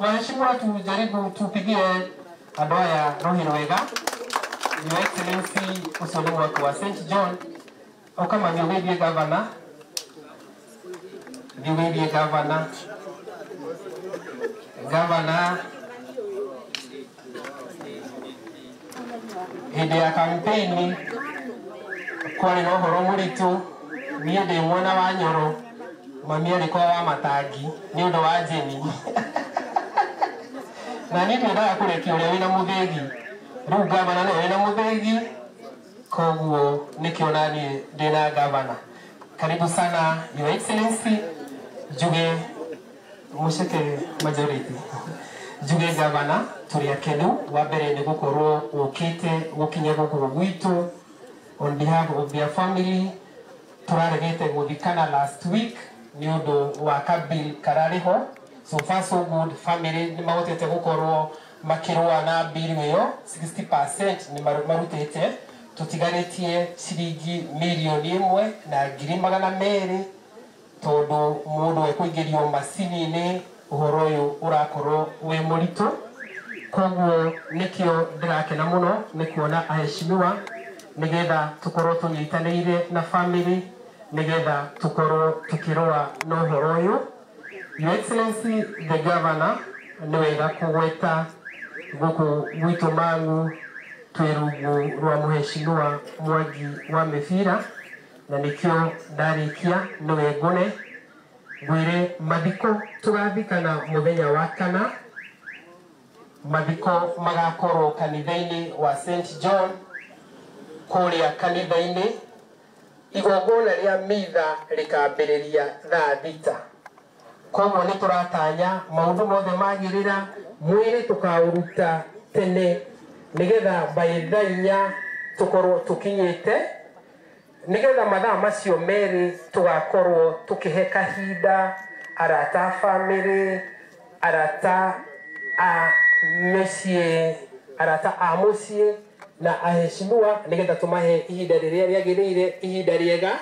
Waheshimiwa, tujaribu tupigie andũ aya rũhĩ rwega. Your Excellency ũcio nĩ mwaki wa St John ũkamani ũgeithie gavana, thiĩ ũgeithie gavana. Gavana hĩndĩ ya kampeni kwarĩ na ũhoro mũritũ, niĩ ndĩ mwena wa Nyoro, mami arĩ kwa wa Matangi nĩ ũndũ wa Jeni. Na niĩ ndiendaga kũrekia ũrĩa wĩna mũthĩgi, rĩu gavana nĩwe wĩna mũthĩgi, koguo nĩkĩo naniĩ ndĩna gavana. Karibu sana Your Excellency. Njuge mũceke majority, njuge gavana tũrĩ akenu wa mbere nĩ gũkorwo ũkĩte gũkinya gũkũ gwitũ on behalf of their family. Tũraregete gũthikana last week nĩ ũndũ wa kabill kararĩ ho. So far so good, family nĩ mahotete gũkorwo makĩrũa na bill ĩyo 60% nĩ marutĩte, tũtigarĩtie ciringi 1,200,000 tondũ mũndũ ekũingĩrio macini-inĩ ũhoro ũyũ ũrakorwo wĩ mũritũ. Koguo nĩkĩo ndĩrakena mũno nĩ kuona aheshimiwa, nĩgetha tũkorwo tũnyitanĩire na family, nĩgetha tũkorwo tũkĩrũa na ũhoro ũyũ. Your Excellency the Governor, nĩ wega kũgweta gũkũ gwitũ Mang'u twĩ rungu rwa mũheshimiwa Mwangi wa Mĩbira, na nĩkĩo ndarĩkia nĩwe ngũne ngwĩre mathiko tũgathikana mũthenya wa kana. Mathiko magakorwo kanitha-inĩ wa St John kũrĩa kanitha-inĩ. Igongona rĩa mitha rĩkambĩrĩria thaa 6. Koguo nĩ tũratanya maũndũ mothe magĩrĩra, mwĩrĩ tũkaũruta tene nĩgetha by thaa 4 Tukorwo tukinyite nigetha mathaa macio meri tugakorwo tukihe kahinda arata family, arata a mĩciĩ, arata a mũciĩ na aheshimiwa nigetha tumahe ihinda rĩrĩa rĩagĩrĩire, ihinda rĩega,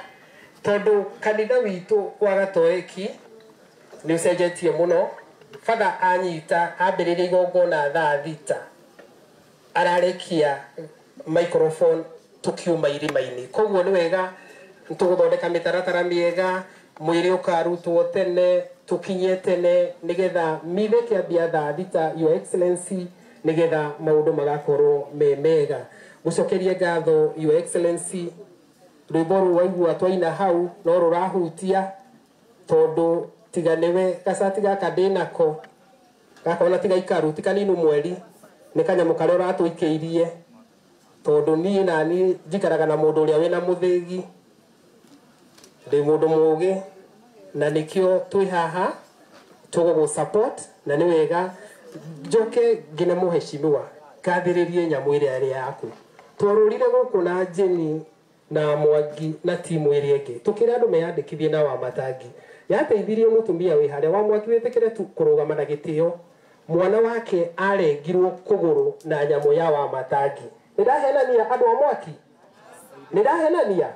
tondu kanitha witũ wa Gatoreki nĩ ũcenjetie mũno. Father anyita ambĩrĩria igongona thaa 6 ararekia microphone tukiuma irima-inĩ. Koguo nĩ wega tũgũthondeka mĩtaratara mĩega, mwĩrĩ ũkarutwo tene, tukinye tene nigetha mithe kĩambia thaa 6, Your Excellency, nigetha maũndũ magakorwo me mega. Gũcokerie ngatho Your Excellency, rwĩmbo rũu waigua twaina hau no rũrahutia, tondũ tiga nĩwe gacati gaka ndĩnako gaka ona tiga ikaru ti kaninu mweri nĩ kanyamũ karĩa ũratũikĩirie, tondũ niĩ na niĩ njikaraga na mũndũ ũrĩa wĩna mũthĩgi, ndĩ mũndũ mũũgĩ, na nĩkĩo twĩ haha tũgũgũ support, na nĩ wega njoke ngine mũheshimiwa ngathĩrĩrie nyamũ ĩrĩa ĩrĩ yaku. Twarũrire gũkũ na Jenny na Mwangi na timu ĩrĩa ĩngĩ tũkĩra andũ meyandĩkithie na Wamatangi. Yateithirie mũtumia wĩ harĩa wa Mwangi wĩtĩkĩre tu kũrũgama na gĩtĩo, mwana wake arengirwo kũgũrũ na nyamũ ya Wamatangi. Nĩndahenania andũ a Mwaki? Nĩndahenania?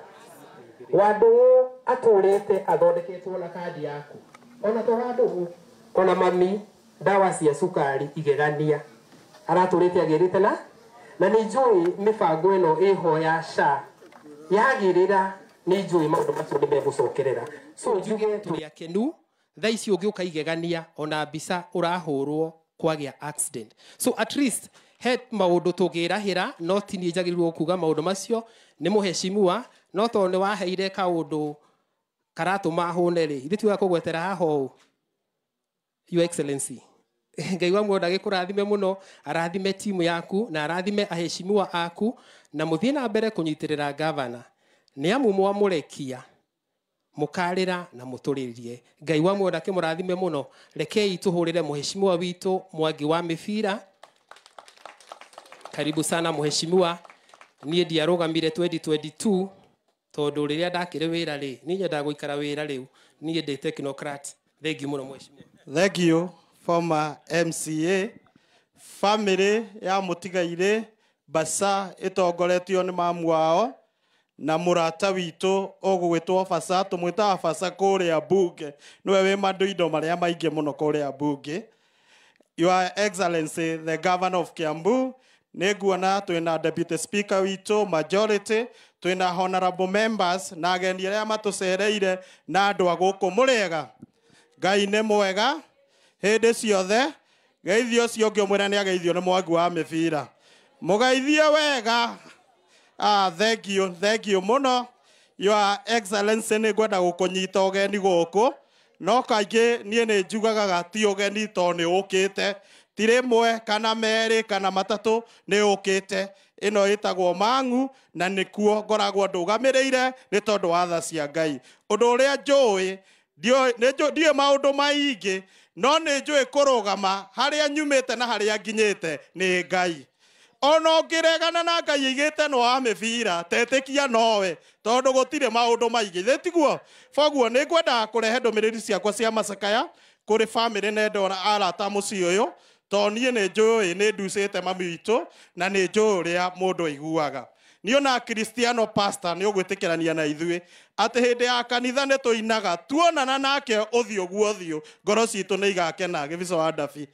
Wandũgũ atũrĩte athondeketwo na kandi yaku, ona to Wandũgũ, ona mami ndawa cia cukari igegania aratũrĩte agĩrĩte na nĩ njũĩ mĩbango ĩno ĩho ya SHA yagĩrĩra, nĩ njũĩ maũndũ macio nĩ megũcokerera. So njuge tũrĩ akenu thaa ici ũngĩũka igegania ona mbica ũrahũrwo kwagĩa accident. So at least he maũndũ tũngĩrahĩra, no ti niĩ njagĩrĩirwo kuga maũndũ macio nĩ mũheshimiwa, no tondũ nĩ waheire kaũndũ karatũma hũne rĩ, ithuĩ tiga kũgwetera haha ũũ. Your Excellency, Ngai wa muoyo ndagĩkũrathime mũno, arathime timu yaku na arathime aheshimiwa aku, na mũthiĩ na mbere kũnyitĩrĩra gavana, nĩ amu mwamũrekia mũkarĩra na mũtũrĩrie. Ngai wa muoyo ndakĩmũrathime mũno. Rekei tũhũrĩre mũheshimiwa witũ Mwangi wa Mĩbira. Karibu sana mũheshimiwa. Niĩ ndiarũgamire 2022 tondũ rĩrĩa ndakĩrĩ wĩra rĩ, niĩ nyendaga gũikara wĩra rĩu, niĩ ndĩ technocrat. Thengiũ mũno mũheshimiwa. Thank you, former MCA. Family ya Mũtigairĩ Baca ĩtongoretio nĩ mamu wao na mũrata witũ ũgũgĩtwo Baca, tũmwĩtaga Baca kũrĩa mbunge, nĩwe wĩ manduindo marĩa maingĩ mũno kũrĩa mbunge. Your Excellency the Governor of Kiambu, nĩ nguona twĩna Deputy Speaker witũ majority, twĩna honorable members na ageni arĩa matũcereire na andũ a gũkũ. Mũrĩega? Ngai nĩ mwega hĩndĩ ciothe. Geithio ũcio ũngĩ ũmwĩre nĩ ageithio nĩ Mwangi wa Mĩbira. Mũgeithie wega. Thank you, thank you mũno. Your Excellency, nĩ ngwenda gũkũnyita ũgeni gũkũ, no kaingĩ niĩ nĩ njugaga ti ũgeni tondũ nĩ ũkĩte, ti rĩmwe kana merĩ kana matatũ, nĩ ũkĩte. Ĩno ĩtagwo Mang'u na nĩkuo ngoragwo ndũgamĩrĩire nĩ tondũ wa tha cia Ngai. Ũndũ ũrĩa njũĩ, ndiũĩ maũndũ maingĩ, no nĩ njũĩ kũrũgama harĩa nyumĩte na harĩa nginyĩte nĩ Ngai. Ona ũngĩregana na Ngai aigĩte no wa mĩbira, tetĩkia nowe, tondũ gũtirĩ maũndũ maingĩ. Thĩ tiguo? Koguo nĩ ngwendaga kũrehe ndũmĩrĩri ciakwa cia macakaya kũrĩ family na ndora arata mũciĩ ũyũ, tondũ niĩ nĩ njũĩ nĩ nducĩte mami witũ na nĩ njũĩ ũrĩa mũndũ aiguaga. Niĩ ona Kristiano pastor nĩ ũgwĩtĩkĩrania na ithuĩ atĩ hĩndĩ ya kanitha nĩ tũinaga, tuonana nake ũthiũ guo ũthiũ, ngoro citũ nĩ igakena. Gĩbico wa Ndabi.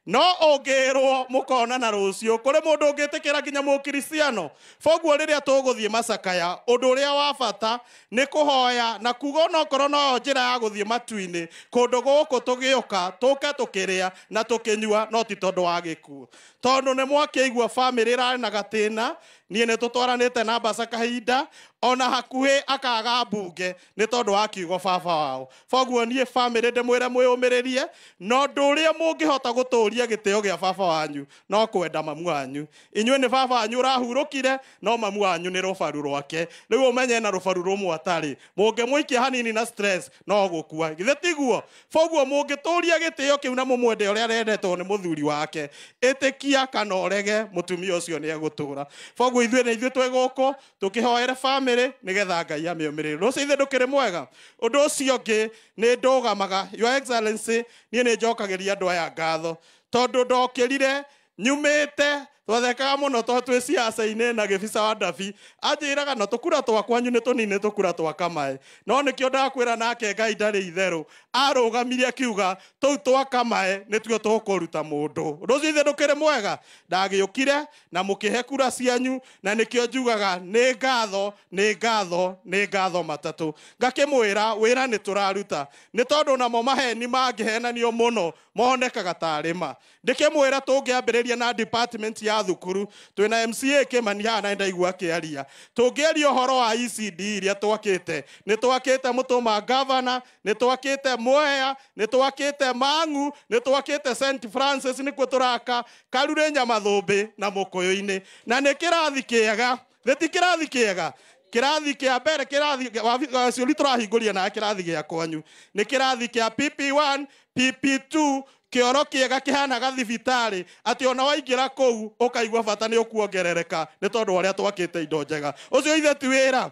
No ũngĩrwo mũkonana rũciũ, kũrĩ mũndũ ũngĩtĩkĩra nginya mũkristiano. Koguo rĩrĩa tũgũthiĩ macakaya, ũndũ ũrĩa wa bata nĩ kũhoya na kuga onokorwo no njĩra ya gũthiĩ matu-inĩ, kũndũ gũkũ tũgĩũka tũke tũkĩrĩa na tũkĩnyua, no ti tondũ wa gĩkuũ. Tondũ nĩ mwakĩigua family ĩrarĩ na gatĩna, niĩ nĩ tũtwaranĩte na Baca kahinda, Ona hakuhĩ akaga mbunge nĩ tondũ wa kiugo baba wao. Koguo niĩ bamĩrĩ ndĩmwĩre mwĩyũmĩrĩrie, na ũndũ ũrĩa mũngĩhota gũtũria gĩtĩo gĩa baba wanyu no kwenda mamu wanyu. Inyuĩ nĩ baba wanyu ũrahurũkire, no mamu wanyu nĩ rũbaru rwake. Rĩu ũmenye na rũbaru rũmwe atarĩ, mũngĩmũikia hanini na stress no gũkua. Githĩ tiguo? Koguo mũngĩtũria gĩtĩo kĩu na mũmwende ũrĩa arendetwo nĩ mũthuri wake, ĩtĩkia kana ũrege, mũtumia ũcio nĩ egũtũra. Koguo ithuĩ nĩ ithuĩ twĩ gũkũ tũkĩhoere bamĩrĩ nĩgetha Ngai amĩũmĩrĩrie. Rũciũ ithuĩ ndũkĩrĩ mwega. Ũndũ ũcio ũngĩ nĩ ndũgamaga, Your Excellency, niĩ nĩ njokagĩria andũ aya ngatho tondũ ndokĩrire nyumĩte twathekaga mũno tondũ twĩ ciaca-inĩ na gĩbica wa Ndabi anjĩraga na tũkura twa kwanyu nĩ tũnini tũkura twa kamae, no nĩkĩo ndakwĩra nake Ngai ndarĩ itherũ, arũgamirie akiuga tũu twa kamae nĩtuo tũkũruta mũndũ. Ũndũ ũcio ithe ndũkĩrĩ mwega. Ndagĩũkire na mũkĩhe kura cianyu, na nĩkĩo njugaga nĩ ngatho, nĩ ngatho, nĩ ngatho matatũ. Ngakĩmwĩra wĩra nĩ tũraruta, nĩ tondũ namo maheni mangĩhenanio mũno monekaga tarĩ ma. Ndĩkĩmwĩra tũngĩambĩrĩria na department ya thukuru, twĩna MCA Kĩmani haha na ndaigua akĩaria, tũngĩaria ũhoro wa ECD iria twakĩte, nĩ twakĩte Mũtũma Governor, nĩ twakĩte Mwea, nĩ twakĩte Mang'u, nĩ twakĩte St Francis nĩkuo tũraka, Karure Nyamathũmbĩ na Mũkũyũ-inĩ. Na nĩ kĩrathi kĩega, nĩ ti kĩrathi kĩega, kĩrathi kĩa mbere, kĩrathi ciũri tũrahingũria na kĩrathi gĩa kwanyu nĩ kĩrathi kĩa PP1 PP2, kĩoro kĩega kĩhanaga thibitarĩ atĩ ona waingĩra kũu ũkaigua bata nĩ ũkuongerereka nĩ tondũ wa ũrĩa twakĩte indo njega. Ũcio ithe ti wĩra.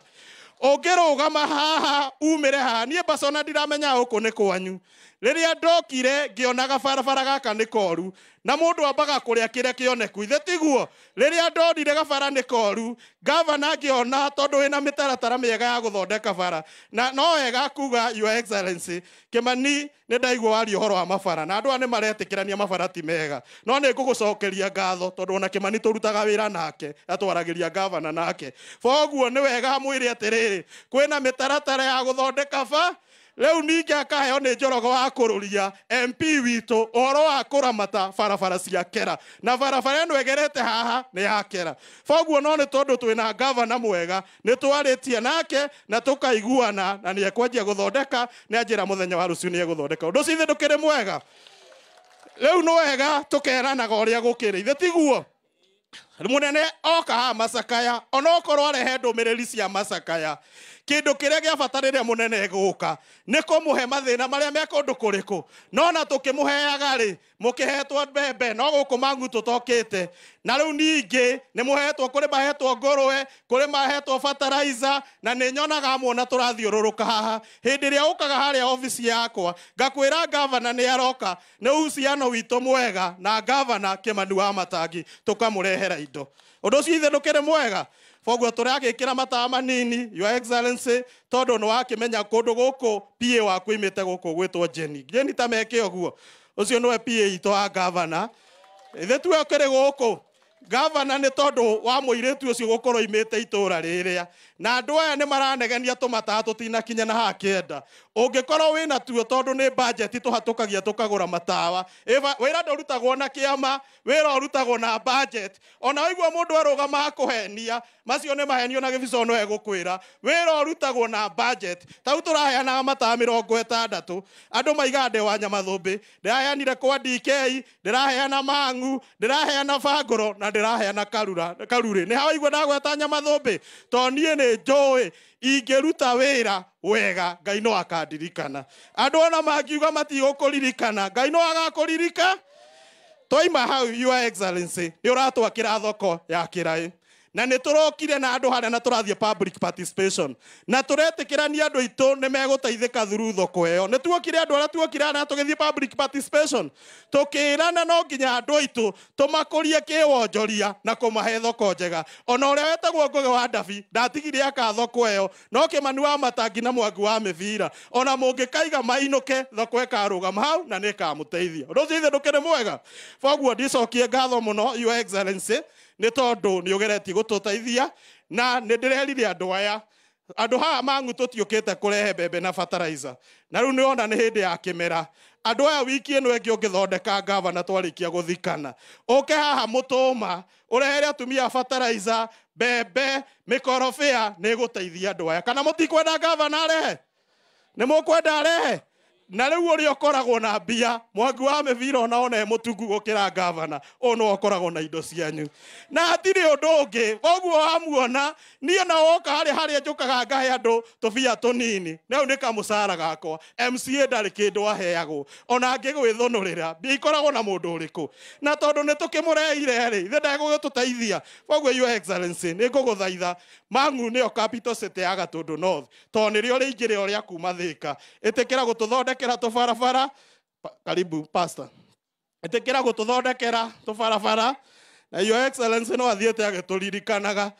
Ũngĩrũgama haha umĩre haha, niĩ Bacona ndiramenya gũkũ nĩ kwanyu. Rĩrĩa ndokire ngĩonaga barabara gaka nĩ koru, na mũndũ ambaga kũrĩa kĩrĩa kĩoneku, ithe tiguo? Rĩrĩa ndonire gabara nĩ koru, gavana ngĩona tondũ wĩna mĩtaratara mĩega ya gũthondeka bara, na no wega kuga Your Excellency Kĩmani, nĩ ndaigua waria ũhoro wa mabara, na andũ aya nĩ maretĩkĩrania mabara ti mega, no nĩ ngũgũcokeria ngatho tondũ ona Kĩmani tũrutaga wĩra nake, atwaragĩria gavana nake. Koguo nĩ wega mwĩre atĩrĩrĩ, kwĩna mĩtaratara ya gũthondeka ba. Rĩu ningĩ akaheo nĩ Njorogo wa kũrũria MP witũ ũhoro wa kũramata barabara cia Kera, na barabara ĩno ĩgerete haha nĩ ya Kera. Koguo no nĩ tondũ twĩna gavana mwega, nĩ twarĩtie nake na tũkaiguana, na nĩ ekwanjia gũthondeka, nĩ anjĩra mũthenya wa rũciũ nĩ egũthondeka. Ũndũ ũcio ithe ndũkĩrĩ mwega. Rĩu nĩ wega tũkeranaga ũrĩa gũkĩrĩ, ithe tiguo? Mũnene oka haha macakaya, onokorwo arehe ndũmĩrĩri cia macakaya, kĩndũ kĩrĩa gĩa bata rĩrĩa mũnene egũka nĩ kũmũhe mathĩna marĩa me kũndũ kũrĩkũ. No na tũkĩmũheaga rĩ, mũkĩhetwo mbembe, no gũkũ Mang'u tũtokĩte. Na rĩu ningĩ nĩ mũhetwo, kũrĩ mahetwo ngũrwe, kũrĩ mahetwo fertilizer, na nĩ nyonaga muona tũrathiũrũrũka haha. Hĩndĩ ĩrĩa ũkaga harĩa obici yakwa, ngakwĩra gavana nĩ aroka, nĩ uhusiano witũ mwega na gavana Kĩmani wa Matangi, tũkamũrehera indo. Ũndũ ũcio ithe ndũkĩrĩ mwega. Koguo tũragĩkĩra matawa manini, Your Excellency, tondũ nĩ wakĩmenya kũndũ gũkũ PA waku imĩte gũkũ gwĩtwo Jenny. Jenny ta meke ũguo. Ũcio nĩwe PA itũ wa gavana. Ithe tuwe ũkĩrĩ gũkũ. Gavana nĩ tondũ wa mũirĩtu ũcio gũkorwo imĩte itũra rĩrĩa. Na andũ aya nĩ maranegenia tũmatawa tũtinakinya na haha kĩenda. Ũngĩkorwo wĩna tuo tondũ nĩ budget tũhatũkagia tũkagũra matawa. Wĩra ndũrutagwo na kĩama, wĩra ũrutagwo na budget. Ona waigua mũndũ arũgama akũhenia, macio nĩ mahenio na gĩbico no egũkwĩra. Wĩra ũrutagwo na budget. Tau tũraheanaga matawa 60. Andũ maigaga ndĩ wa Nyamathũmbĩ, ndĩraheanire kwa DK, ndĩraheana Mang'u, ndĩraheana Bangũro na ndĩraheana Karurĩ. Nĩ hawaigua ndagweta Nyamathũmbĩ? Tondũ niĩ nĩ njũĩ ingĩruta wĩra wega Ngai no akandirikana. Andũ ona mangiuga matigũkũririkana, Ngai no agakũririka. Twaima hau, Your Excellency, nĩ ũratwakĩra thoko ya Kĩraĩ. Na nĩ tũrokire na andũ harĩa na tũrathiĩ public participation. Na tũretĩkĩrania andũ aitũ nĩ megũteithĩka through thoko ĩyo. Nĩ tuokire andũ arĩa tuokire harĩa tũgĩthiĩ public participation. Tũkĩrana no nginya andũ aitũ tũmakũrie kĩwonjoria na kũmahe thoko njega. Ona ũrĩa wetagwo Ngũgĩ wa Ndabi ndatigire aka thoko ĩyo, no Kĩmani wa Matangi na Mwangi wa mĩbira. Ona mũngĩkaiga mainũke, thoko ĩkarũgama hau na nĩ ĩkamũteithia. Ũndũ ũcio ithe ndũkĩrĩ mwega. Koguo ndicokie ngatho mũno, Your Excellency, nĩ tondũ nĩ ũgeretie gũtũteithia, na nĩ ndĩrerire andũ aya, andũ haha Mang'u tũtiũkĩte kũrehe mbembe na fertilizer. Na rĩu nĩ wona nĩ hĩndĩ ya kĩmera. Andũ aya wiki ĩno ĩngĩ ũngĩthondeka gavana twarĩkia gũthikana, ũke haha mũtũma ũrehere atumia fertilizer, mbembe, mĩkorobia, nĩ ĩgũteithia andũ aya. Kana mũtikwenda gavana arehe? Nĩ mũkwenda arehe? Na rĩu ũrĩa ũkoragwo na mbia, Mwangi wa mĩbira ona one mũtungu gũkĩra gavana, ũyũ nĩwe ũkoragwo na indo cianyu. Na hatirĩ ũndũ ũngĩ, koguo wamuona, niĩ na woka harĩa njũkaga ngahe andũ tũbia tũnini, rĩu nĩ kamũcara gakwa. MCA ndarĩ kĩndũ aheagwo, ona angĩgwĩthũnũrĩra, mbia ikoragwo na mũndũ ũrĩkũ? Na tondũ nĩ tũkĩmũreire rĩ, ithe ndegũgĩtũteithia. Koguo Your Excellency, nĩ ngũgũthaitha, Mang'u nĩyo capital city ya Gatũndũ North, tondũ nĩrĩo rĩingĩrĩro rĩa kuma Thĩka. Ĩtĩkĩra gũtũthondekera tũbarabara. Karibu pastor. Ĩtĩkĩra gũtũthondekera tũbarabara. Na Your Excellency no athiĩte agĩtũririkanaga.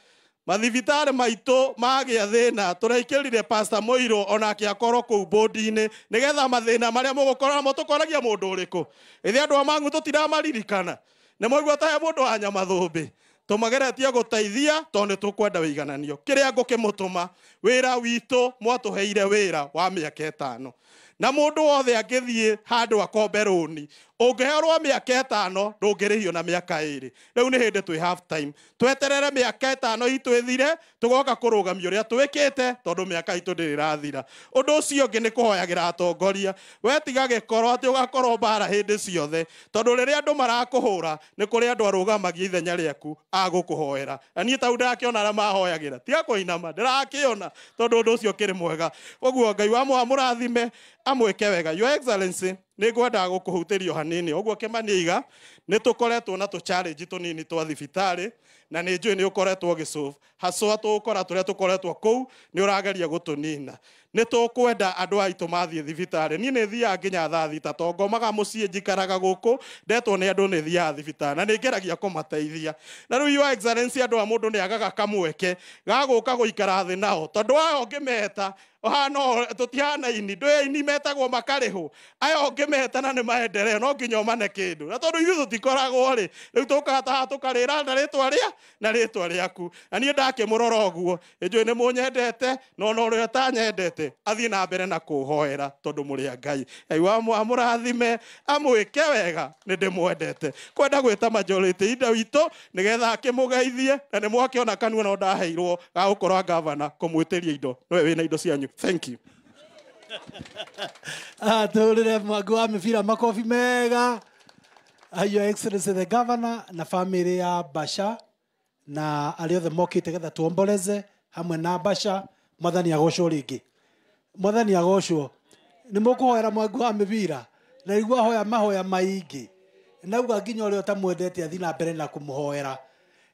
Mathibitarĩ maitũ magĩa thĩna, tũraikĩrire Pastor Mũirũ onake akorwo kũu bodi-inĩ, nĩgetha mathĩna marĩa mũgũkorwo namo tũkoragia mũndũ ũrĩkũ. Ĩthĩ andũ a Mang'u tũtiramaririkana. Nĩ mwaigua ta he mũndũ wa Nyamathũmbĩ. Tũmageretie gũteithia tondũ nĩ tũkwenda wĩigananio. Kĩrĩa ngũkĩmũtũma, wĩra witũ mwatũheire wĩra wa mĩaka 5. Na mũndũ wothe angĩthiĩ handũ akombe rũni, ũngĩherwo mĩaka 5 ndũngĩrĩhio na mĩaka 2. Rĩu nĩ hĩndĩ twĩ half time. Tweterere mĩaka 5 itũ ĩthire, tũgoka kũrũgamia ũrĩa twĩkĩte tondũ mĩaka itũ ndĩrĩ ĩrathira. Ũndũ ũcio ũngĩ nĩ kũhoyagĩra atongoria. We tiga gĩkorwo atĩ ũgakorwo mbara hĩndĩ ciothe, tondũ rĩrĩa andũ marakũhũra nĩ kũrĩ andũ arũgamagia ithenya rĩaku agũkũhoera. Na niĩ tau ndĩrakĩona arĩa mahoyagĩra, tiga kũinama, ndĩrakĩona tondũ ũndũ ũcio ũkĩrĩ mwega. Ũguo Ngai wa amũrathime, amwĩke wega. Your Excellency, nĩ ngwendaga gũkũhutĩria hanini. Ũguo Kĩmani aiga, nĩ tũkoretwo na tũ-challenge tũnini twa thibitarĩ, na nĩ njũĩ nĩ ũkoretwo ũgĩsolve. Haswa tũgũkora tũrĩa tũkoretwo kũu, nĩ ũrageria gũtũnina. Nĩ tũkwenda andũ aitũ mathiĩ thibitarĩ. Niĩ nĩ thiaga nginya thaa 6, tondũ ngomaga mũciĩ njikaraga gũkũ, ndetwo nĩ andũ nĩ thiaga thibitarĩ, na nĩ ngeragia kũmateithia. Na rĩu Your Excellency, andũ a mũndũ nĩ agaga kamweke ga gũka gũikara thĩ nao, tondũ aya ũngĩmeta ũhana tũtihanaini, ndũĩ aini metagwo makarĩhwo, aya ũngĩmeta na nĩ maendeleo, no nginya ũmane kĩndũ. Na tondũ ithuĩ tũtikoragwo rĩ, rĩu tũkaga ta haha tũkarĩra na rĩtwa rĩa na rĩtwa rĩaku. Na niĩ ndakĩmũrora ũguo, nĩnjũĩ nĩ mũnyendete, no ona ũrĩa ũtanyendete athiĩ na mbere na kũhoera tondũ mũrĩ a Ngai. Ngai wa amũrathime, amwĩke wega, nĩ ndĩmwendete. Kwenda gwĩta majority leader witũ nĩgetha akĩmũgeithie, na nĩ mwakĩona kanua no ndaheirwo ga gũkorwo gavana kũmwĩtĩria indo. Nĩwe wĩna indo cianyu. Thank you. Tũrĩre Mwangi wa mĩbira makobi mega. Your Excellency the Governor na family ya Basha na arĩa othe mokĩte getha tuomboleze hamwe na Basha. Mwathani agocwo rĩngĩ. Mwathani agocwo. Nĩ mũkũhoera Mwangi wa mĩbira na igua hoya mahoya maingĩ. Nauga nginya ũrĩa ũtamwendete athiĩ na mbere na kũmũhoera.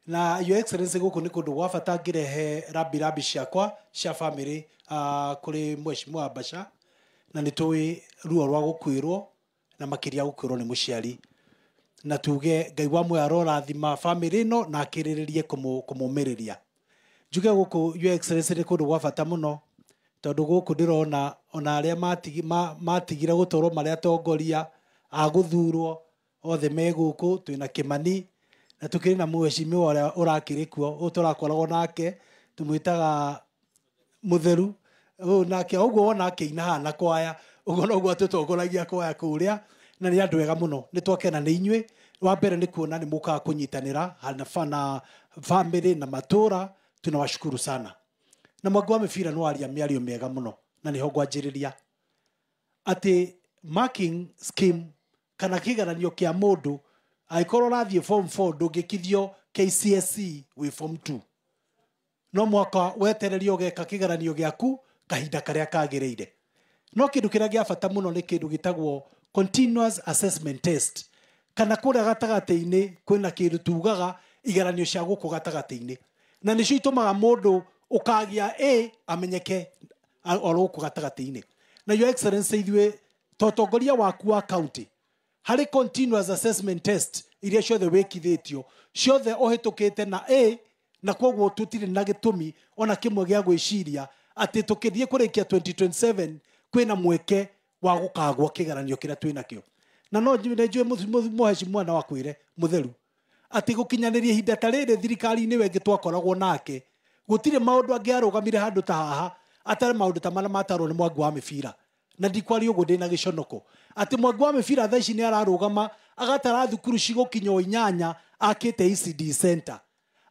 Na Your Excellency, gũkũ nĩ kũndũ gwa bata ngĩrehe rambi rambi ciakwa cia family kũrĩ mheshimiwa Basha, na nĩ tũĩ ruo rwa gũkuĩrwo na makĩria gũkuĩrwo nĩ mũciari, na tuge Ngai wa muoyo arorathima family ĩno na akĩrĩrĩrie kũmũmĩrĩria. Njuge gũkũ Your Excellency nĩ kũndũ gwa bata mũno, tondũ gũkũ ndĩrona ona arĩa matigire gũtũrwo marĩ atongoria a gũthurwo othe me gũkũ. Twĩna Kĩmani na tũkĩrĩ na mheshimiwa ũrĩa ũrakĩrĩ kuo, ũyũ tũrakoragwo nake tũmwĩtaga Mũtheru, ũyũ nake ũguo wona akĩina haha na kwaya, ũguo noguo atũtongoragia kwaya kũrĩa, na nĩ andũ ega mũno. Nĩ twakena nĩ inyuĩ. Wa mbere nĩ kuona nĩ mũkaga kũnyitanĩra na family na matũra, tunawashukuru sana. Na Mwangi wa mĩbira nĩ waria mĩario mĩega mũno, na nĩho ngwanjĩrĩria atĩ marking scheme kana kĩgeranio kĩa mũndũ angĩkorwo ũrathiĩ form 4 ndũngĩkithio KCSE wĩ form 2, no mwaka wetererio ũgeka kĩgeranio gĩaku kahinda karĩa kagĩrĩire. No kĩndũ kĩrĩa gĩa bata mũno nĩ kĩndũ gĩtagwo continuous assessment test, kana kũrĩa gatagatĩ-inĩ kwĩna kĩndũ tugaga igeranio cia gũkũ gatagatĩ-inĩ, na nĩcio itũmaga mũndũ ũkagĩa A amenyeke oro gũkũ gatagatĩ-inĩ. Na Your Excellency, ithuĩ ta ũtongoria waku wa county harĩ continuous assessment test iria ciothe wĩkithĩtio ciothe ũhĩtũkĩte na A, na koguo tũtirĩ na gĩtũmi ona kĩmwe gĩa gwĩciria atĩ tũkĩthiĩ kũrĩkia 2027 kwĩna mweke wa gũkagwo kĩgeranio kĩrĩa twĩnakĩo. Na no nĩ njũĩ mũheci mwana wakwĩre Mũtheru atĩ gũkinyanĩria ihinda ta rĩrĩ thirikari-inĩ wengĩ twakoragwo nake, gũtirĩ maũndũ angĩarũgamire handũ ta haha atarĩ maũndũ ta marĩa matarwo nĩ Mwangi wa mĩbira. Na ndikwaria ũguo ndĩna gĩconoko atĩ Mwangi wa Mĩbira thaa ici nĩ ararũgama agatara thukuru cigũkinya o 8 akĩte ECD center,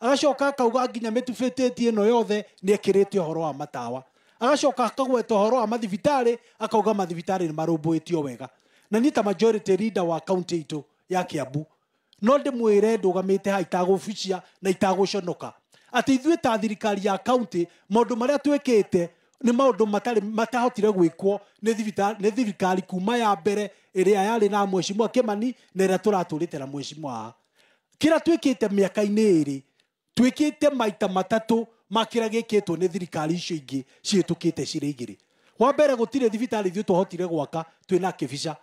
agacoka akauga nginya mĩtubĩtĩtie ĩno yothe nĩ ekĩrĩte ũhoro wa matawa, agacoka akagweta ũhoro wa mathibitarĩ, akauga mathibitarĩ nĩ marũmbũĩtio wega. Na niĩ ta majority leader wa kaunti itũ ya Kiambu no ndĩmwĩre ndũgamĩte haha itagũbucia na itagũconoka atĩ ithuĩ ta thirikari ya kaunti maũndũ marĩa twĩkĩte nĩ maũndũ matarĩ matahotire gwĩkwo nĩ thirikari kuma ya mbere ĩrĩa yarĩ na Mheshimiwa Kimani na ĩrĩa tũratũrĩte na Mheshimiwa haha. Kĩrĩa twĩkĩte mĩaka-inĩ ĩrĩ twĩkĩte maita 3 ma kĩrĩa gĩkĩtwo nĩ thirikari icio ingĩ ciĩtũkĩte cirĩ 2. Wa mbere gũtirĩ thibitarĩ ithuĩ twahotire gwaka twĩna Kĩbica,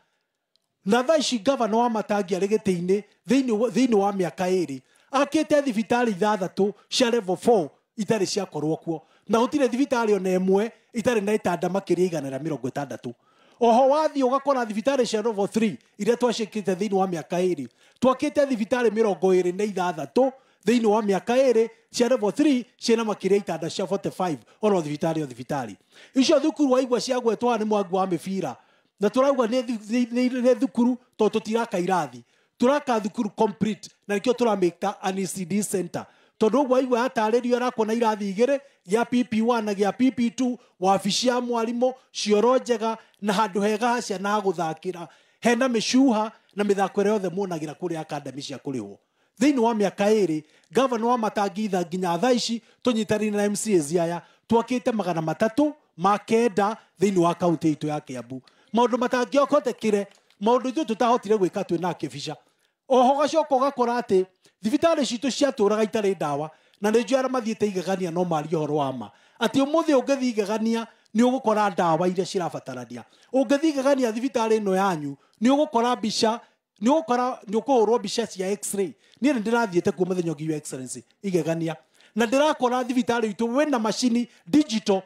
na thaa ici gavana wa Matangi arĩ gĩtĩ-inĩ thĩinĩ wa mĩaka 2 akĩte thibitarĩ 6 cia level 4 itarĩ ciakorwo kuo, na gũtirĩ thibitarĩ ona ĩmwe itarĩ na itanda makĩria 160. Oho wathiĩ ũgakora thibitarĩ cia level 3 iria twacĩkĩte thĩinĩ wa mĩaka 2 twakĩte thibitarĩ 26 thĩinĩ wa mĩaka 2 cia level 3 ciĩna makĩria itanda cia 45 ono thibitarĩ o thibitarĩ. Icio thukuru waigua ciagwetwo nĩ Mwangi wa Mĩbira, na tũrauga nĩ thukuru tondũ tũtiraka irathi, tũraka thukuru complete, na nĩkĩo tũramĩta an ECD center, tondũ ũguo waigua yatarĩrio arakwo na irathi 2 gĩa PP1 na gĩa PP2, wabici ya mwarimũ, cioro njega na handũ hega ha ciana ha gũthakĩra, hena mĩcuha na mĩthako ĩrĩa yothe muonagĩra kũrĩa academy cia kũrĩhwo. Thĩinĩ wa mĩaka 2 gavana wa Matangi tha nginya thaa ici tũnyitanĩire na MCAs aya twakĩte 309 thĩinĩ wa kaunti itũ ya Kiambu, maũndũ matangĩokotekire, maũndũ ithuĩ tũtahotire gwĩka twĩna Kĩbica. Oho gacoka ũgakora atĩ thibitarĩ citũ ciatũraga itarĩ ndawa, na nĩ njũĩ arĩa mathiĩte igegania no marie ũhoro wa ma atĩ ũmũthĩ ũngĩthiĩ igegania nĩ ũgũkora ndawa iria cirabatarania, ũngĩthiĩ igegania thibitarĩ ĩno yanyu nĩ ũgũkora mbica, nĩ ũgũkora nĩ ũkũhũrwo mbica cia x-ray. Niĩ nĩ ndĩrathiĩte kuo mũthenya ũngĩ, Your Excellency, igegania, na ndĩrakora thibitarĩ itũ wĩna macini digital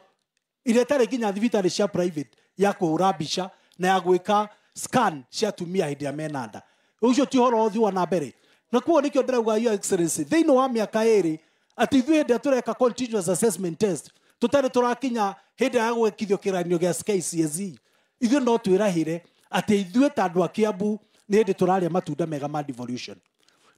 iria ĩtarĩ nginya thibitarĩ cia private ya kũhũra mbica na ya gwĩka scan cia atumia hĩndĩ ĩrĩa mena nda. Ũcio ti ũhoro ũthiĩ wa na mbere. Na koguo nĩkĩo ndĩrauga, Your Excellency, thĩinĩ wa mĩaka 2 atĩ ithuĩ hĩndĩ ĩrĩa tũreka continuous assessment test tũtarĩ tũrakinya hĩndĩ ya gwĩkithio kĩgeranio gĩa KCSE, ithuĩ no twĩrahĩre atĩ ithuĩ ta andũ a Kiambu nĩ hĩndĩ tũrarĩa matunda mega ma devolution.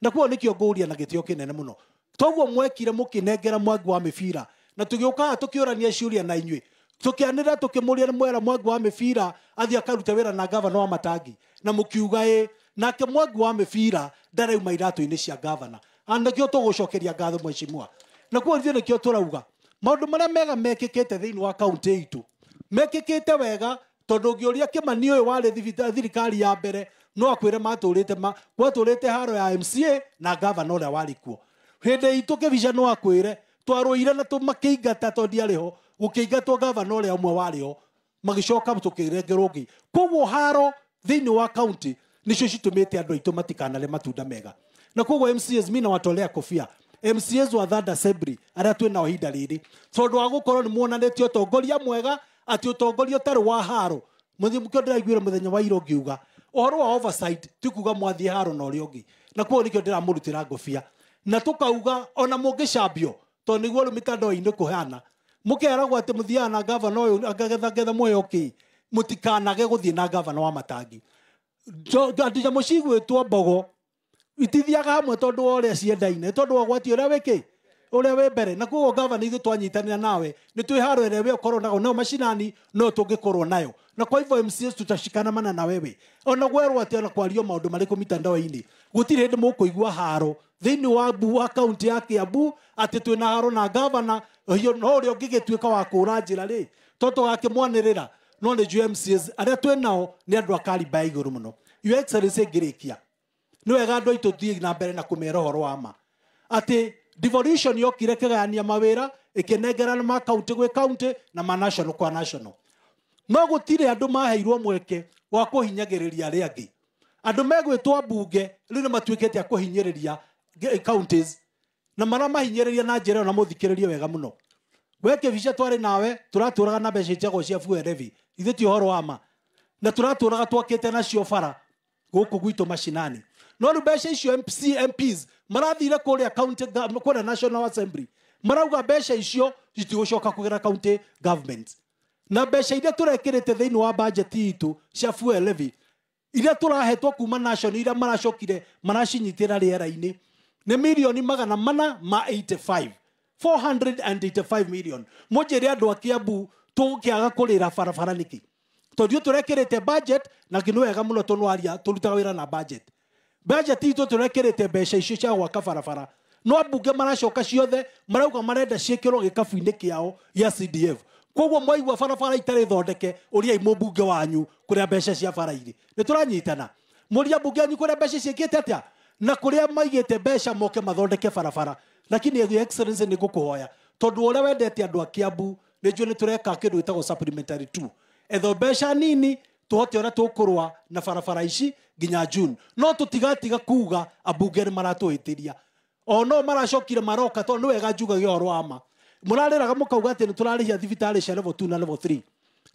Na koguo nĩkĩo ngũria na gĩtĩo kĩnene mũno, toguo mwekire mũkĩnengera Mwangi wa Mĩbira, na tũgĩũka haha tũkĩũrania ciũria na inyuĩ, tũkĩanĩrĩra tũkĩmũria nĩ mwera Mwangi wa Mĩbira athiĩ akarute wĩra na gavana wa Matangi, na mũkiuga ĩ, nake Mwangi wa Mĩbira ndarauma iratũ-inĩ cia gavana. Na nĩkĩo tũgũcokeria ngatho mheshimiwa. Na koguo ithuĩ nĩkĩo tũrauga maũndũ marĩa mega mekĩkĩte thĩinĩ wa kaunti itũ mekĩkĩte wega, tondũ ũngĩũria Kĩmani ũyũ warĩ thirikari ya mbere no akwĩre matũrĩte gwatũrĩte haro ya MCA na gavana ũrĩa warĩ kuo. Hĩndĩ itũ Kĩbica no akwĩre twarũire na tũmakĩingata tondũ ndiarĩ ho, gũkĩingatwo gavana ũrĩa ũmwe warĩ ho, magĩcoka tũkĩrengerwo ũngĩ. Koguo haro thĩinĩ wa kaunti nĩcio citũmĩte andũ aitũ matikanarĩe matunda mega. Na koguo MCAs mi nawatolea kofia MCAs wa Third Assembly arĩa twĩ nao ihinda rĩrĩ, tondũ wa gũkorwo nĩ muonanĩtie ũtongoria mwega, atĩ ũtongoria ũtarĩ wa haro. Mũthĩ ndĩraiguire mũthenya wa ira ũngiuga ũhoro wa oversight ti kuga mwathiĩ haro na ũrĩa ũngĩ, na koguo nĩkĩo ndĩramũrutĩra ngobia. Na tũkauga ona mũngĩcambio, tondũ nĩguo rĩu mĩtandao-inĩ kũhana, mũkeragwo atĩ mũthiaga na gavana ũyũ angagethagetha muoyo kĩ, mũtikanage gũthiĩ na gavana wa Matangi. Nyamũ cigwĩtwo mbogo itithiaga hamwe tondũ wa ũrĩa ciendaine, tondũ wa ũgwati ũrĩa wĩkĩ ũrĩa wĩ mbere. Na koguo gavana ithuĩ twanyitanĩra nawe nĩ twĩ haro ĩrĩa we ũkorwo nayo, no macinani no tũngĩkorwo nayo. Na kwa hivyo MCAs tutashikanamana na wewe. Ona gwerwo atĩ ona kwario maũndũ marĩkũ mitandao-inĩ, gũtirĩ hĩndĩ mũkũigua haro thĩinĩ wa wa kaunti ya Kiambu atĩ twĩna haro na gavana no ũrĩa ũngĩgĩtuĩka wa kũra njĩra rĩ, tondũ tũgakĩmwanĩrĩra. No nĩ njũĩ MCAs arĩa twĩ nao nĩ andũ a kariba ya igũrũ mũno. Your Excellency, ngĩrĩkia, nĩ wega andũ aitũ thiĩ na mbere na kũmera ũhoro wa ma atĩ devolution yokire kĩgayania mawĩra ĩkĩnengerana ma kaunti gwĩ kaunti na ma national kwa national. No gũtirĩ andũ maheirwo mweke wa kũhinyagĩrĩria arĩa angĩ. Andũ megwĩtwo mbunge rĩu nĩ matuĩkĩte a kũhinyĩrĩria counties, na maramahinyĩrĩria na njĩra ĩyo, na mũthikĩrĩrie wega mũno. We Kĩbica twarĩ nawe tũratũraga na mbeca itiagwo cia fuel levy, ithuĩ ti ũhoro wa ma, na tũratũraga twakĩte nacio bara gũkũ gwitũ macinani. No rĩu mbeca icio MPs marathire kũrĩa county kũrĩa National Assembly, marauga mbeca icio citigũcoka kũgera county government. Na mbeca iria tũrekĩrĩte thĩinĩ wa budget itũ cia fuel levy iria tũrahetwo kuma national iria maracokire maracinyitĩra rĩera-inĩ nĩ mirioni 485, 485 million. Mũnjĩre andũ a Kiambu tũgũkĩaga kũrĩra barabara nĩkĩ? Tondũ tũrekĩrĩte budget na nĩ wega mũno tũnwaria tũrutaga wĩra na budget. Budget itũ tũrekĩrĩte mbeca icio cia gwaka barabara. No ambunge maracoka ciothe marauga marenda ciĩkĩrwo gĩkabu-inĩ kĩao gĩa CDF. Koguo mwaigua barabara itarĩ thondeke ũriai mũmbunge wanyu kũrĩa mbeca cia bara irĩ. Nĩ tũranyitana. Mũria mbunge wanyu kũrĩa mbeca ciĩkĩte atĩa na kũrĩa maigĩte mbeca moke mathondeke barabara. Lakini Your Excellency nĩ ngũkũhoya tondũ ũrĩa wendete andũ a Kiambu nĩ njũĩ nĩ tũreka kĩndũ gĩtagwo supplementary 2. Etho mbeca nini tũhote ũrĩa tũkũrũa na barabara ici nginya June. No tũtigatiga kuga ambunge nĩ maratũhĩtĩria. O no maracokire maroka tondũ nĩ wega njugage ũhoro wa ma. Mũrarĩraga mũkauga atĩ nĩ tũrarĩhia thibitarĩ cia level 2 na level 3.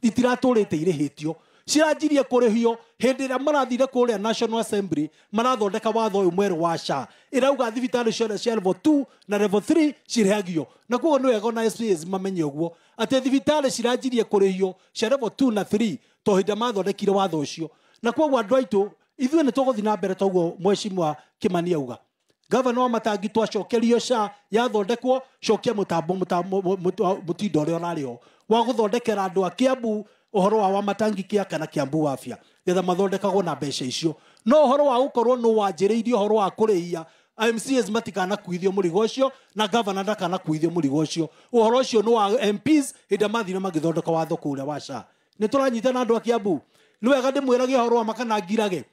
Itiratũrĩte irĩhĩtio. Ciranjirie kũrĩhio hĩndĩ ĩrĩa marathire kũrĩa National Assembly marathondeka watho ũyũ mwerũ wa SHA. Ĩrauga thibitarĩ ciothe cia level 2 na level 3 cirĩhagio. Na koguo nĩ wega ona SPAs mamenye ũguo atĩ thibitarĩ ciranjirie kũrĩhio cia level 2 na 3 to hĩndĩ mathondekire watho ũcio. Na koguo andũ aitũ ithuĩ nĩ tũgũthiĩ na mbere toguo Mheshimiwa Kimani auga. Gavana wa Matangi twacokerio SHA yathondekwo cokia mũtambo mũtindo ũrĩa ũrarĩ ho wa gũthondekera andũ a Kiambu ũhoro wa Matangi kĩa kana Kiambu afya getha mathondekagwo na mbeca icio. No ũhoro wa gũkorwo nũ wanjĩrĩirie ũhoro wa kũrĩhia MCAs matikanakuithio mũrigo ũcio na gavana ndakanakuithio mũrigo ũcio. Ũhoro ũcio nĩ wa MPs hĩndĩ mathire magĩthondeka watho kũrĩa wa SHA. Nĩ tũranyitana andũ a Kiambu. Nĩ wega ndĩmwĩrage ũhoro wa ma kana ngirage.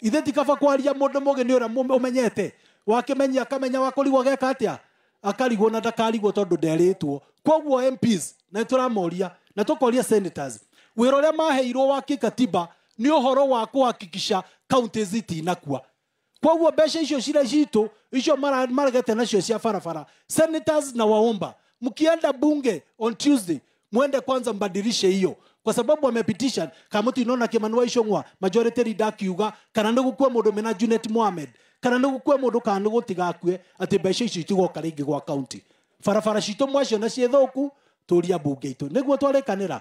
Ithe ti kaba kwaria mũndũ mũgĩ nĩ ũrĩa ũmenyete. Wakĩmenya akamenya wakũrigwo geka atĩa akarigwo na ndakarigwo tondũ nderĩtwo. Koguo MPs na tũramoria na tũkoria senators wĩra ũrĩa maheirwo wa kĩkatiba nĩ ũhoro wa kũhakikisha counties itinakua. Koguo mbeca icio cira citũ icio maregete nacio cia barabara, senators na waomba mkienda bunge on Tuesday mwende kwanza mbadilishe hiyo, kwa sababu wamepitisha kama tunaona Kimani wa Ichung'wa majority leader akiuga kana nĩ gũkue mũndũ mena Junet Mohamed kana nĩ gũkue mũndũ kana nĩ gũtigakue atĩ mbeca icio itigoka rĩngĩ gwa county. Barabara citũ mwaciona ciĩ thũku tũria bunge itũ nĩguo twarĩkanĩra.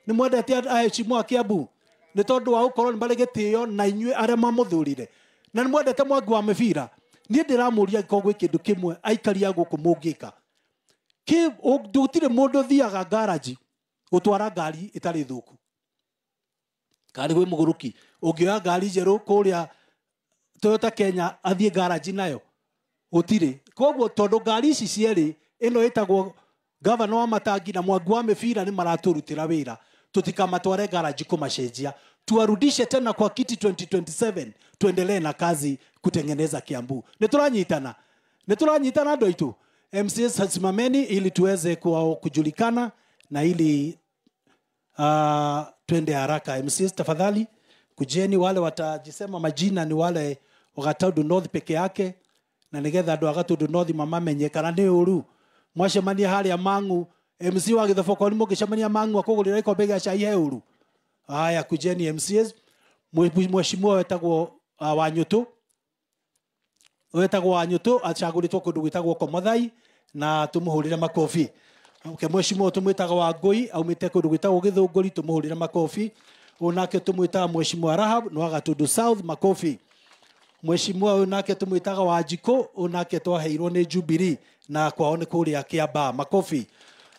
Nĩ mwendete aheshimiwa a Kiambu nĩ tondũ wa gũkorwo nĩ marĩ gĩtĩo na inyuĩ arĩa mamũthurire, na nĩ mwendete Mwangi wa Mĩbira. Niĩ ndĩramũria angĩkorwo gwĩ kĩndũ kĩmwe aikari a gũkũ mũngĩka. Gũtirĩ mũndũ ũthiaga garaji gũtwara ngari ĩtarĩ thũku. Kari gwĩ mũgũrũki ũngĩoya ngari njerũ kũrĩa Toyota Kenya athiĩ garaji nayo gũtirĩ. Koguo tondũ ngari ici cierĩ ĩno ĩtagwo gavana wa Matangi na Mwangi wa Mĩbira nĩ maratũrutĩra wĩra, tutikamatware garaji kũmacenjia, tuwarudishe tena kwa kiti 2027 tuendelee na kazi kutengeneza Kiambu. Nĩ tũranyitana, nĩ tũranyitana andũ aitũ. MCS simameni ili tuweze kujulikana na ili twende haraka. MCS tafadhali kujeni, wale watajisema majina ni wale wa Gatundu North peke yake, na nigetha andũ a Gatundu North mamamenye kana nĩ ũru mwacemania harĩa Mang'u. MC wa Gĩthoboko nĩ mũngĩcemania Mang'u akũgũrĩra ikombe gĩa cai he ũru. Haya, kujeni MCS. Mheshimiwa wetagwo Wanyũtũ, wetagwo Wanyũtũ acagũrĩtwo kũndũ gwĩtagwo Komothai na tũmũhũrĩre makobi. Okay, mheshimiwa tũmwĩtaga Wangũi aumĩte kũndũ gwĩtagwo Gĩthũngũri, tũmũhũrĩre makobi. Ũyũ nake tũmwĩtaga Mheshimiwa Rahab nĩ wa Gatundu South, makobi. Mheshimiwa ũyũ nake tũmwĩtaga Wanjikũ, ũyũ nake twaheirwo nĩ Jubilee na kwao nĩ kũrĩa Kiambaa, makobi.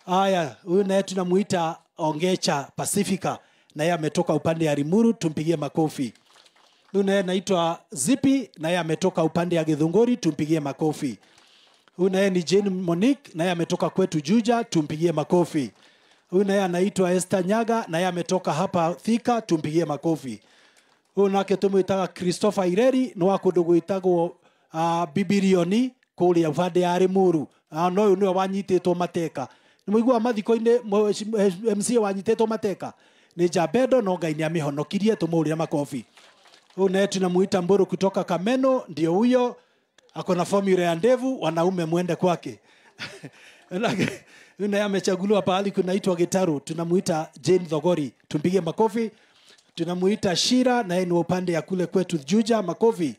Aya, huyu naye tunamuita Ongecha Pacifica, na yeye ametoka upande ya Limuru, tumpigie makofi. Huyu naye anaitwa Zipi, na yeye ametoka upande ya Githunguri, tumpigie makofi. Huyu naye ni Jane Monique, na yeye ametoka kwetu Juja, tumpigie makofi. Huyu naye anaitwa Esther Nyaga, na yeye ametoka hapa Thika, tumpigie makofi. Huyu nake tumuitaga Christopher Ireri, ni wa kundu gwitagwo Bibirioni kuria upande ya Limuru. No uyu niwe wanyitĩtwo mateka. Nĩ mũiguaga mathiko-inĩ MCA wanyitĩtwo mateka nĩ Jabendo, no Ngai nĩamĩhonokirie, tũmũhũrĩre makobi. Huyu naye tunamuita Mburu kutoka Kameno, ndio huyo ako na formula ya ndevu, wanaume muende kwake. Huyu naye amechaguliwa pahali kunaitwa Gitaru, tunamuita Jane Thogori, tumpige makofi. Tunamuita Shira, naye ni upande ya kule kwetu Juja, makofi.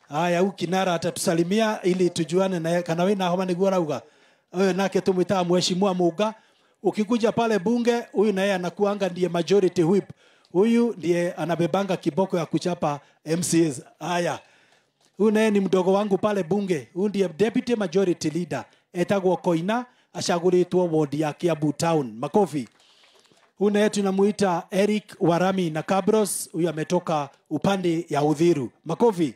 Haya, huyu kinara atatusalimia ili tujuane naye, kana we na homa niguo arauga. Huyu nake tumwitaga Mheshimiwa Muga. Ukikuja pale bunge, huyu naye anakuanga ndiye majority whip. Huyu ndiye anabebanga kiboko ya kuchapa MCAs. Haya. Huyu naye ni mdogo wangu pale bunge. Huyu ndiye deputy majority leader. Etagwo Koina, acaguritwo ward ya Kiambu Town. Makofi. Huyu naye tunamuita Eric Warami na Kabros, huyu ametoka upande ya Uthiru. Makofi.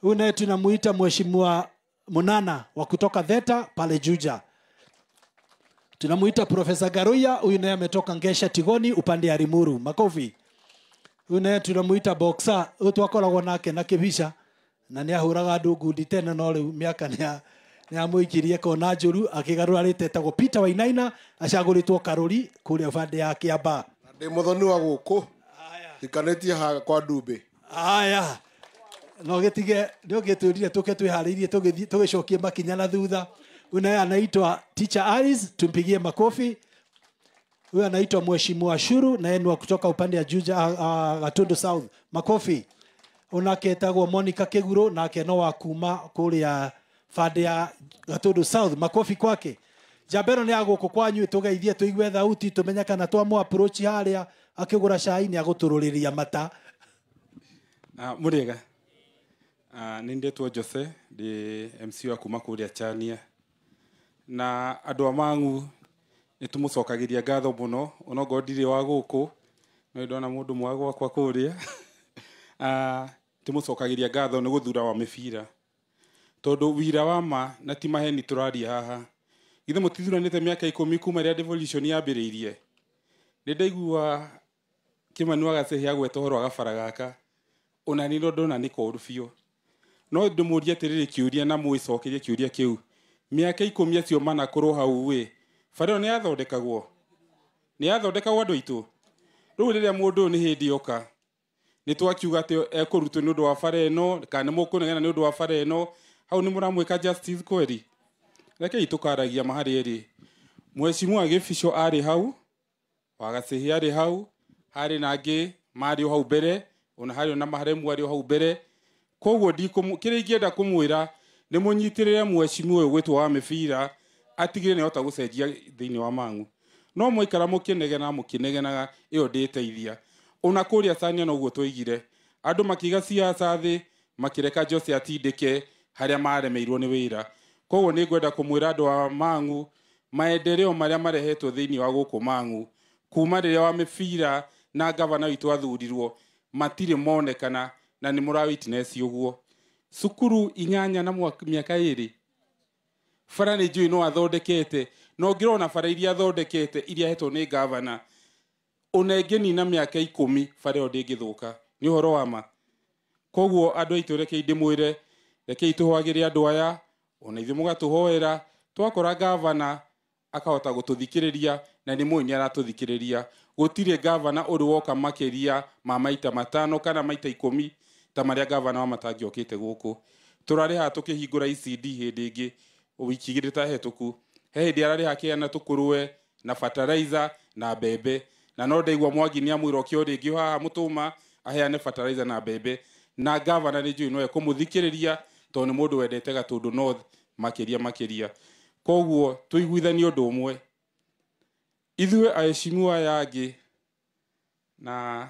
Huyu naye tunamuita Mheshimiwa Munana wa kutoka Theta pale Juja. Tunamuita Profesa Garuya, huyu naye ametoka Ngesha Tigoni upande ya Limuru. Makofi. Huyu naye tunamuita Boxer, huyu twakoragwo nake na kibisha na nĩ ahũraga andũ ngundi tene no rĩu mĩaka nĩ amũikirie kona njũru akĩgarũra rĩtwa etagwo Peter Wainaina acagũrĩtwo Karũri kũrĩa bande ya Kĩambaa. Ndĩ mũthoni wa gũkũ hikanĩtie haha kwa Ndumbĩ. Aya, no gĩtige nĩ ũgĩtwĩrire tũke twĩharĩirie tũgĩthiĩ tũgĩcokie makinya na thutha. Huyu naye anaitwa Teacher Alice, tumpigie makofi. Huyu anaitwa Mheshimiwa Shuru na yeye ni wa kutoka upande ya Juja, Gatundu South. Makofi. Onake etagwo Monica Kiguru nake no wa kuma kuria bande ya Gatundu South. Makofi kwake. Jambero nĩ agũkũ kwanyu tũgeithie tũigue thauti tũmenye kana twamũ approach harĩa akĩgũra cai nĩ agũtũrũrĩria mata. Mũrĩega. Nĩ ndĩtwo Jose, ndĩ MC wa kuma kũrĩa Chania. Na andũ a Mang'u nĩ tũmũcokagĩria ngatho mũno, onokorwo ndirĩ wa gũkũ, no ndona mũndũ mwa gwakwa kũrĩa. Tũmũcokagĩria ngatho nĩ gũthura wa mĩbira. Tondũ wira wa ma na ti maheni tũraria haha. Githĩ mũtithuranĩte mĩaka 10 kuma rĩrĩa devolution yambĩrĩirie. Nĩ ndaigua Kĩmani wa Gacehe agweta ũhoro wa gabara gaka, ona niĩ ndona nĩ koru biũ. No ndĩmũrie atĩrĩrĩ kĩũria na mwĩcokerie kĩũria kĩu. Mĩaka 10 acio manakorwo hau ĩ, bara ĩyo nĩ yathondekagwo? Nĩ yathondekagwo andũ aitũ? Rĩu rĩrĩa mũndũ ũyũ nĩ hĩndĩ oka, nĩ twakiuga atĩ ekũrutwo nĩ ũndũ wa bara ĩno, kana nĩ mũkũnegena nĩ ũndũ wa bara ĩno, hau nĩ mũramwĩka justice kweri? Rekei tũkaragia ma harĩ erĩ. Mheshimiwa Gĩbico arĩ hau, wa Gacehe arĩ hau, harĩ na angĩ marĩ o hau mbere, ona harĩ ona Maharemu arĩ o hau mbere. Koguo kĩrĩa ingĩenda kũmwĩra nĩ mũnyitĩrĩre mheshimiwa ũyũ gwĩtwo wa mĩbira atigĩrĩre nĩ ahota gũcenjia thĩinĩ wa Mang'u. No mwaikara mũkĩnegena mũkĩnegenaga ĩyo ndĩteithia. Ona kũrĩa Chania noguo twoigire, andũ makiiga siasa thĩ makĩreka Jose atindĩke harĩa maremeirwo nĩ wĩra. Koguo nĩ ngwenda kũmwĩra andũ a Mang'u maendeleo marĩa marehetwo thĩinĩ wa gũkũ Mang'u kuma rĩrĩa wa mĩbira na gavana witũ athurirwo matirĩ monekana na nĩ mũra witness ũguo. Cukuru 8 na mĩaka 2 bara nĩ njũĩ no athondekete, no ngĩrona bara iria athondekete iria ahetwo nĩ gavana ona ĩngĩnina mĩaka 10 bara ĩyo ndĩngĩthũka. Nĩ ũhoro wa ma. Koguo andũ aitũ rekei ndĩmwĩre, rekei tũhoagĩre andũ aya, ona ithuĩ mũgatũhoera, twakora gavana akahota gũtũthikĩrĩria na nĩ mũĩ nĩ aratũthikĩrĩria. Gũtirĩ gavana ũrĩ woka makĩria ma maita 5 kana maita 10 ta marĩa gavana wa Matangi okĩte gũkũ. Tũrarĩ haha tũkĩhingũra ECD hĩndĩ ĩngĩ wiki 2 ta hetũku. He hĩndĩ ararĩ haha akĩheana tũkũrwe na fertilizer na mbembe, na no ndaigua Mwangi nĩ amwĩra oke o rĩngĩ haha Mũtũma aheane fertilizer na mbembe, na gavana nĩ njũĩ no ekũmũthikĩrĩria tondũ nĩ mũndũ wendete Gatundu North makĩria makĩria. Koguo tũiguithanie ũndũ ũmwe, ithuĩ aheshimiwa aya angĩ na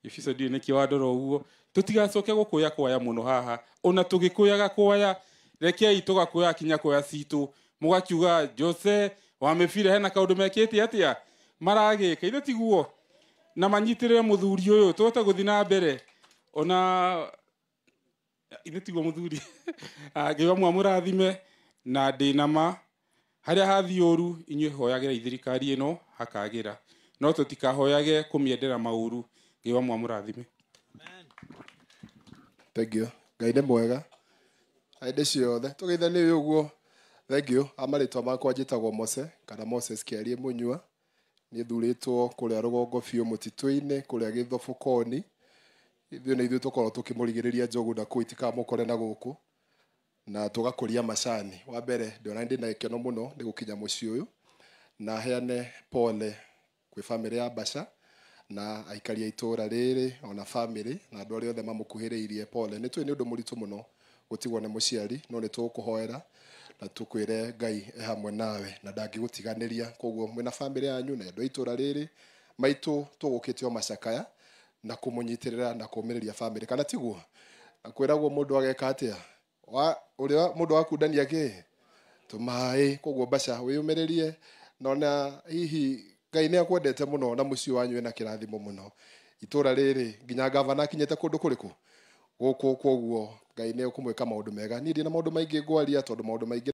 Gĩbico ndiũĩ nĩkĩ wandora ũguo, tũtigacoke gũkũya kwaya mũno haha. Ona tũgĩkũyaga kwaya, rekei tũgakũya kinya kwaya citũ, mũgakiuga Jose wa mĩbira hena kaũndũ mekĩte atĩa maragĩka, ithe tiguo? Na manyitĩrĩre mũthuri ũyũ tũhote gũthiĩ na mbere. Ona ithe tiguo mũthuri? Ngai amũrathime na ndĩna ma harĩa hathiĩ ũru inyuĩ hoyagĩrai thirikari ĩno hakagĩra, no tũtikahoyage kũmĩendera maũru. Ngai amũrathime. Thank you. Ngai nĩ mwega hĩndĩ ciothe tũgeithanie ũguo. Thank you. Amarĩtwa makwa njĩtagwo Mose kana Moses Kĩarie Mũnyua. Nĩ thurĩtwo kũrĩa rũgongo biũ mũtitũ-inĩ kũrĩa Gĩthobokoni. Ithuĩ nĩ ithuĩ tũkoragwo tũkĩmũrigĩrĩria njogu na kũu itikamũkore na gũkũ, na tũgakũria macani. Wa mbere ndĩrona ndĩna gĩkeno mũno nĩ gũkinya mũciĩ ũyũ na heane pole kwĩ bamĩrĩ ya Basha na aikari a itũra rĩrĩ ona bamĩrĩ na andũ arĩa othe mamũkuhĩrĩirie pole. Nĩ tũĩ nĩ ũndũ mũritũ mũno gũtigwo nĩ mũciari, no nĩ tũgũkũhoera Na tũkwĩre Ngai e hamwe nawe na ndangĩgũtiganĩria. Koguo mwĩna bamĩrĩ yanyu na andũ a itũra rĩrĩ maitũ tũgũkĩte o macakaya na kũmũnyitĩrĩra na kũmĩrĩria bamĩrĩ, kana tiguo? Na kwĩragwo mũndũ ageka atĩa wa ũrĩa mũndũ akundania kĩ tũmaĩ. Koguo Baca wĩyũmĩrĩrie, na ona hihi Ngai nĩ akwendete mũno na mũciĩ wanyu wĩna kĩrathimo mũno. Itũra rĩrĩ nginya gavana akinyĩte kũndũ kũrĩkũ gũkũ, koguo Ngai nĩ ekũmwĩka maũndũ mega. Niĩ ndina maũndũ maingĩ ngwaria tondũ maũndũ maingĩ